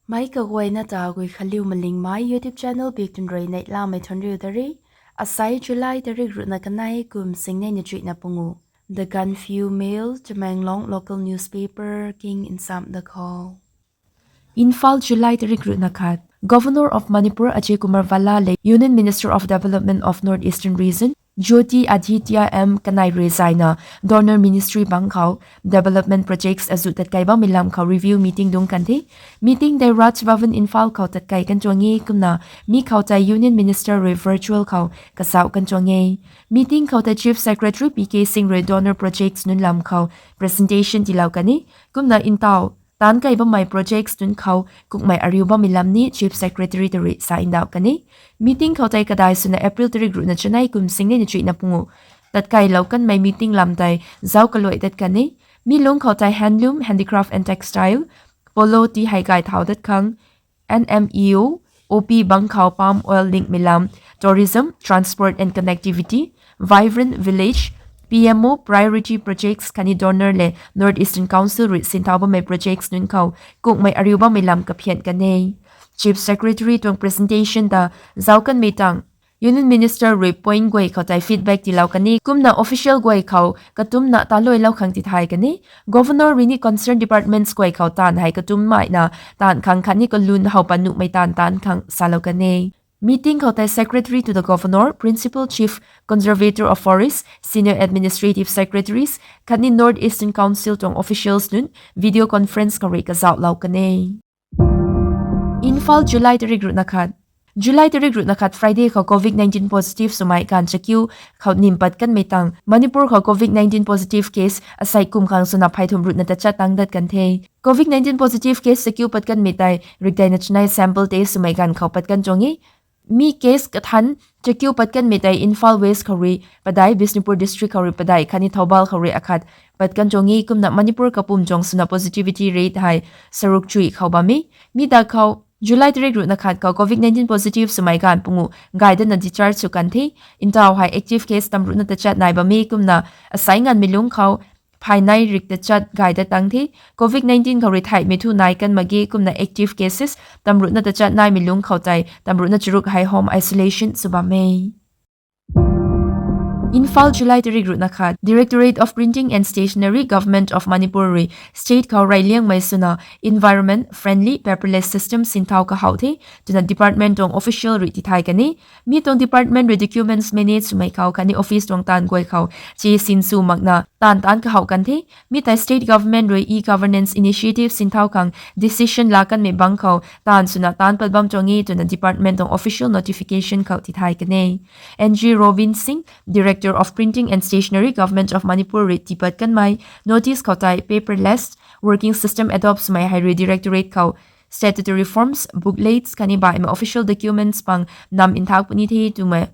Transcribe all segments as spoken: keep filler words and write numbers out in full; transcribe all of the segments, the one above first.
Meic kaguayna ta Guikhanliu Malingmei YouTube channel bik tun rui neihlamei thuanriu da re. Asei July tarik ruhna kanei kum singnei na chuihna pungu. The Gaanphiu Mail, Tamenglong local newspaper king nsam da khou. Imphal, July tarik ruhna khat. Governor of Manipur Ajay Kumar Bhalla le Union Minister of Development of North Eastern Region, Jyotiraditya M kanei rui zayna Donor Ministry bang khou development projects azuh tatkai bammei lam khou review meeting dungc kan the. Meeting tei Raj Bhavan Imphal khou tatkai kan tuang e kumna mi khou tei Union Minister rui virtual khou kazauh kan tuang e. Meeting khou tei Chief Secretary P K Singh rui donor projects nunc lam khou presentation tiilou kan e. Kumna ntaw taanc kai bammei projects nunc khou kukmei ariu bammei lam ni Chief Secretary ta rui sa ndauh kan e. Meeting khou tei kadai swna April tarik ruhna chanei kum singnei na chuihna pungu tatkailou kanmei meeting lam tei zauc kaluai dat kan e. Mi lungc khou tei Handloom, Handicraft and Textile, Polo Tea hei gay thau dat khang, N M E O, O P bang khou palm oil linkmei lam, Tourism, Transport and Connectivity, Vibrant Village, P M O Priority Projects khatni Donor le North Eastern Council rui sinthau bammei projects nunc khou kukmei ariu bammei lam kaphian kan e. Chief Secretary tuang presentation ta zauc kanmei tang Union Minister rui point guay khou tei feedback tiilou kan e kumna official guay khou katumna taluailou khang tithay kan e. Governor rui ni concerned departments guay khou taanv hei katummeina taanv khang khatni kalun how pat nuhmei taanv taanc khang salou kan e. Meeting khou tei Secretary to the Governor, Principal Chief Conservator of Forest, Senior Administrative Secretaries khatni North Eastern Council tuang officials nunc video conference khou rui kazauhlou kan e. Imphal, July tarik ruhna khat. July tarik ruhna khat Friday khou COVID nineteen positive swmei gaanv chakiu khou nim pat kanmei tang Manipur khou COVID nineteen positive case asei kum khang swna phey thum ruhna tachat tang dat kan the. COVID nineteen positive case chakiu pat kanmei tei rikdeina chanei sample test swmei gaanv khou pat kan tuang e. Mi case kathan chakiu pat kanmei tei Imphal West khou rui padeih, Bishnupur District khou rui padeih khatni Thoubal khou rui akhat pat kan tuang e kumna Manipur kapwm tuang swna positivity rate hei saruk chuih khou bam e. Mi ta khou July tarik ruhna khat khou COVID nineteen positive swmei gaanv pungu gay datna discharge sw kan the. Ntaw hei active case tam ruhna tachat nai bam e kumna asei nganvmei lungc khou phey nei rik tachat gay dat tang the. COVID nineteen khou rui theihmei thu nai kan mak ge kumna active cases tam ruhna tachat naimei lungc khou tei tam ruhna charuk hei home isolation sw bam e. Imphal, July tarik ruhna khat. Directorate of Printing and Stationery, Government of Manipur rui state khou reyliangmei swna environment friendly paperless system sinthau kahau the twna department tuang official rui tithay kan e. Mi tuang department rui documents manage swmei khou khatni office tuang taanv guay khou che sinsw makna taanv taanc kahau kan the. Mi tei state government rui e-governance initiative sinthau khang decision laa kanmei bang khou taanv swna taanc pat bam tuang e twna department tuang official notification khou tithay kan e. N G Robin Singh, Director of Printing and Stationery, Government of Manipur rui tiipat kanmei notice khou tei paperless working system adopt swmei hei rui directorate khou statutory forms, booklets khatni baihmei official documents pang nam nthak puni the twmei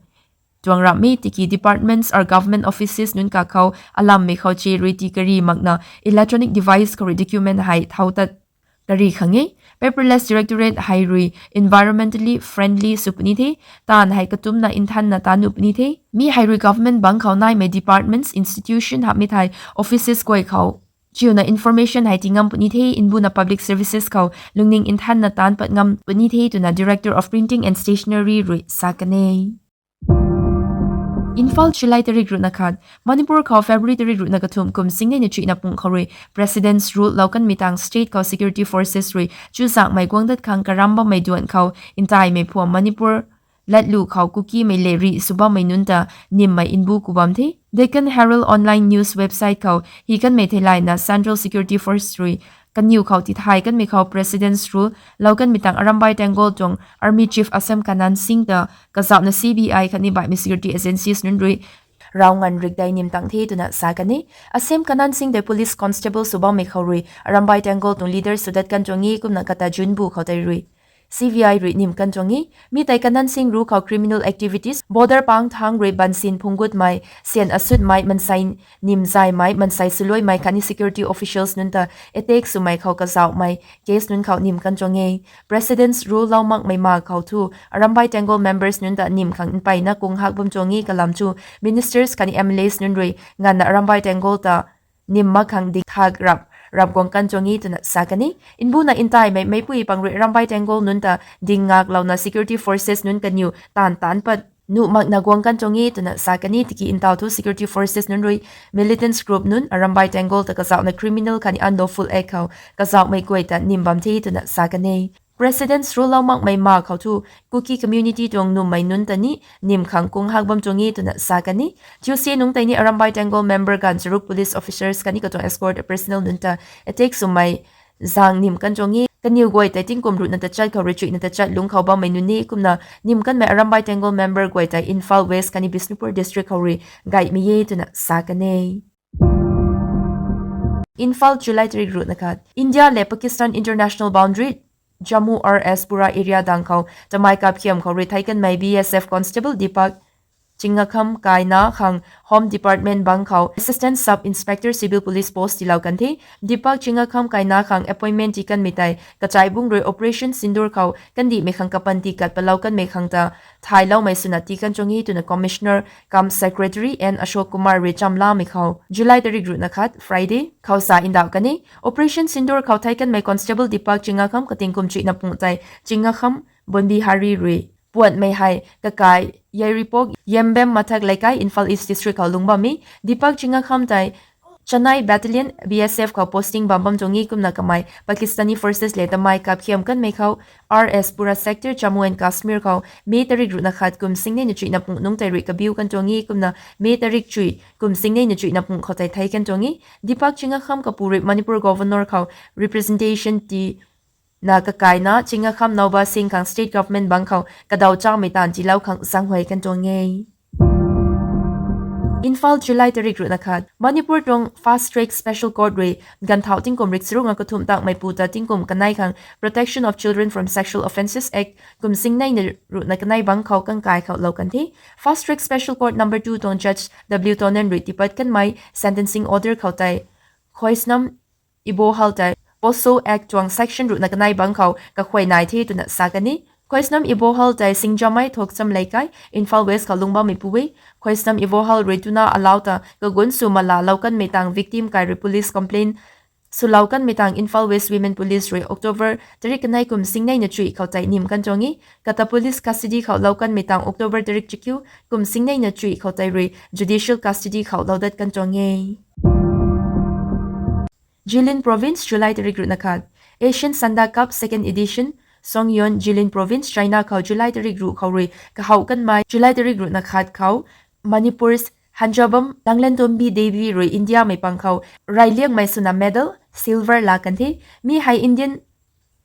tuang ramhmei tiki departments or government offices nunc kakhou alammei khou che rui tii kari makna electronic device khou rui document hei thau tat kari khang e. Paperless directorate hei rui environmentally friendly sw puni the, taanv hei katumna nthanna taanv nuh puni the. Mi hei rui government bang khou naimei departments, institution hamhmei thei offices guay khou chiuna information hei tii ngam puni the, mbuna public services khou lungning nthanna taanc pat ngam puni the twna Director of Printing and Stationery rui sa kan e. Imphal, July tarik ruhna khat. Manipur khou February tarik ruhna kathumh kum singnei na chuihna pung khou rui President's Rule lou kanmei tang state khou security forces rui chuzaenghmei guang dat khang karam bammei duan khou ntaimei phuam Manipur latlu khou Kukimei le rih sw bammei nunc ta nimmei nbu ku bam the. Deccan Herald online news website khou hi kanmei theilayna Central Security Force rui kaniw khou tithay kanmei khou President's Rule lou kanmei tang Arambai Tenggol tuang Army Chief Asem Kanan Singh ta kazauhna C B I khatni baihmei security agencies nunc rui rav nganv rik dei nim tang the twna sa kan e. Asem Kanan Singh tei police constable sw bammei khou rui Arambai Tenggol tuang leader sw dat kan tuang e kumna kata June bu khou tei rui C B I rui nim kan tuang e. Mi tei Kanan Singh ru khou criminal activities, border pang thang rui bansin phungc gutmei, syan asutmei, mansei nim zaymei, mansei swluaimei khatni security officials nunc ta attack swmei khou kazauhmei case nunc khou nim kan tuang e. President's Rule lou makmei ma khou thu Arambai Tenggol members nunc ta nim khang mpeyna kung hak bam tuang e kalam thu ministers khatni M L As nunc rui nganvna Arambai Tenggol ta nim mak khang dikthak rap rap guang kan tuang e twna sa kan e. Mbuna ntaimei meipui pang rui Arambai Tenggol nunc ta ding ngaklouna security forces nunc kaniw taanv taanc pat nuh makna guang kan tuang e twna sa kan e. Tiki ntaw thu security forces nunc rui militants group nunc Arambai Tenggol ta kazauhna criminal khatni unlawful act khou kazauhmei guay ta nim bam the twna sa kan e. President's rule lou makmei ma khou thu Kuki community tuang nummei nunc ta ni nim khang kung hak bam tuang e twna sa kan e. Tuesday nungc tei ni Arambai Tenggol member ganv charuk police officers khatni katuang escort personnel nunc ta attack swmei zaeng nim kan tuang e. Kaniw guay tei tingkum ruhna tachat khou rui chuihna tachat lungc khou bammei nunc e. Kumna nim kanmei Arambai Tenggol member guay tei Imphal West khatni Bishnupur district khou rui gaymei e twna sa kan e. Imphal, July tarik ruhna khat. India le Pakistan international boundary Jammu R S Pura area dang khou tamei kapkhiam khou rui thei kanmei B S F constable Deepak Chingakham kaina khang Home Department bang khou Assistant Sub Inspector Civil Police post tiilou kan the. Deepak Chingakham kaina khang appointment tii kanmei tei kachaibung rui Operation Sindoor khou kandihmei khang kapanty kat palou kanmei khang ta thayloumei swna tii kan tuang e twna Commissioner cum Secretary N Ashok Kumar rui chamlamei khou July tarik ruhna khat Friday khou sa ndauh kan e. Operation Sindoor khou thei kanmei constable Deepak Chingakham katingkum chuihna pung tei Chingakham Bonbihari rui puanmei hei kakai Yairipok Yembem Mathak Leikai, Imphal East District khou lungc bam e. Deepak Chingakham tei Chennai Battalion B S F khou posting bam bam tuang e. Kumna kamei Pakistani forces le tamei kapkhiam kanmei khou R S Pura sector Jammu and Kashmir khou May tarik ruhna khat kum singnei na chuihna pung nungc tei rui kabiu kan tuang e. Kumna May tarik chuih kum singnei na chuihna pung khou tei thei kan tuang e. Deepak Chingakham kapu rui Manipur Governor khou representation tii na kakaina Chingakham Naoba Singh khang state government bang khou kadaw chamei taanv tiilou khang zaenghuay kan tuang e. Imphal, July tarik ruhna khat. Manipur tuang Fast Track Special Court rui ganthau tingkum rik charuk nga kathumh takmeipu ta tingkum kanei khang Protection of Children from Sexual Offences Act kum singnei na ruhna kanei bang khou kangkai khou lou kan the. Fast Track Special Court number two tuang Judge W Tonen rui tiipat kanmei sentencing order khou tei Khoisnam Ibohal tei POCSO Act tuang section ruhna kanei bang khou kakhuay nai the twna sa kan e. Khoisnam Ibohal tei Singjamei Thokcham Leikai, Imphal West khou lungc bammeipu e. Khoisnam Ibohal rui tuna alau ta kagunc sw malalou kanmei tang victim kai rui police complaint swlou kanmei tang Imphal West Women Police rui October tarik kanei kum singnei na chuih khou tei nim kan tuang e. Kata police custody khou lou kanmei tang October tarik chakiu kum singnei na chuih khou tei rui judicial custody khou lou dat kan tuang e. Jilin Province, July tarik ruhna khat. Asian Sanda Cup second edition, Songyon, Jilin Province, China khou July tarik ruh khou rui kahow kanmei July tarik ruhna khat khou Manipur's Hanjabam Langlentombi Devi rui Indiamei pang khou reyliangmei swna medal silver laa kan the. Mi hei Indian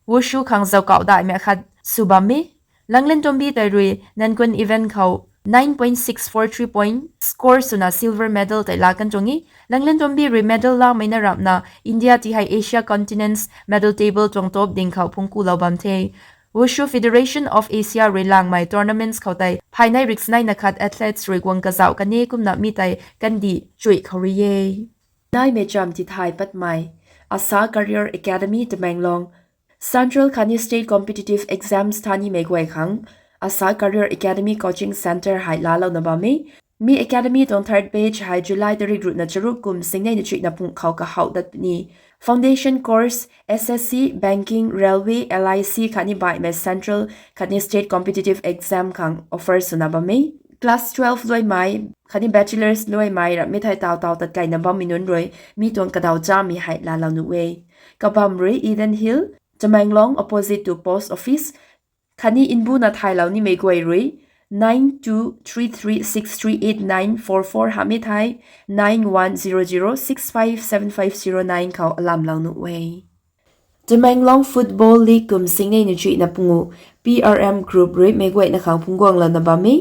Wushu khang zauckauh daihmei khat sw bam e. Langlentombi tei rui Nankun event khou nine point six four three point score swna silver medal tei laa kan tuang e. Langlentombi rui medal laamei na ramhna India ti hei Asia continent's medal table tuang top ding khou phungc kulou bam the. Wushu Federation of Asia rui langmei tournaments khou tei phaynei rik sinei na khat athletes rui guang kazauh kan e. Kumna mi tei kandih chuih khou rui e. Naimei cham tithay patmei, Asa Career Academy Tamenglong. Central khatni state competitive exams thanimei guay khang Asa Career Academy Coaching Centre hei laalouna bam e. Mi academy tuang third batch hei July tarik ruhna charuk kum singnei na chuihna pung khou kahow dat puni. Foundation course, S S C, banking, railway, L I C khatni baihmei central khatni state competitive exam khang offer swna bam e. Class twelve luaimei khatni bachelors luaimei ramh mi thei taw taw tat kaina bammei nunc rui mi tuang kadaw chamei hei laalou nuh e. Kabam rui Eden Hill, Tamenglong, opposite to post office. Khatni mbuna thaylou nimei guay rui nine two three three six three eight nine four four hamh e thei nine one zero zero six five seven five zero nine khou alamlou nuh e. Tamenglong Football League kum singnei na chuihna pungu P R M group rui meic guayna khang phungc guanglouna bam e.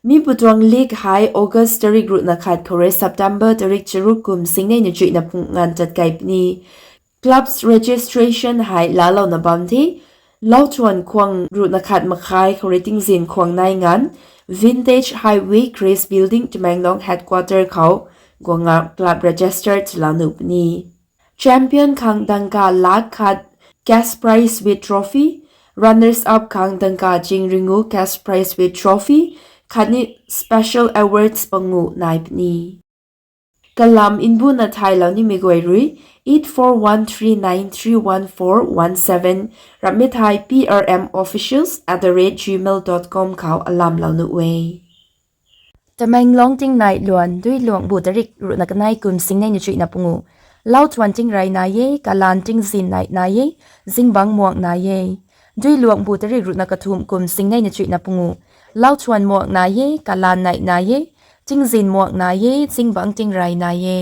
Mi pu tuang league hei August tarik ruhna khat khou rui September tarik charuk kum singnei na chuihna pung nganv tat kei puni. Clubs registration hei laalouna bam the. Lauchuan khwang ruhna khat makhai khou rui tingzin khwang nai nganv Vintage Highway, Grace Building, Tamenglong headquarter khou guang nga club register swlou nuh puni. Champion khang dangka lakh khat cash prize with trophy, runners up khang dangka ching ringu cash prize with trophy khatni special awards pangu nai puni. Kalam nbuna thaylou nimei guay rui eight four one three nine three one four one seven, ramhmei thei P R M officials at the rate gmail dot com khou alamlou nuh e. Tamenglong tingnai luan Duiluangbu tarik ruhna kanei kum singnei na chuihna pungu. Lauthuan tingrey nai e, kalan tingzin nei nai e, zingbangc muak nai e. Duiluangbu tarik ruhna kathumh kum singnei na chuihna pungu. Lauthuan muak nai e, kalan nei nai e, tingzin muak nai e, zingbangc tingrey nai e.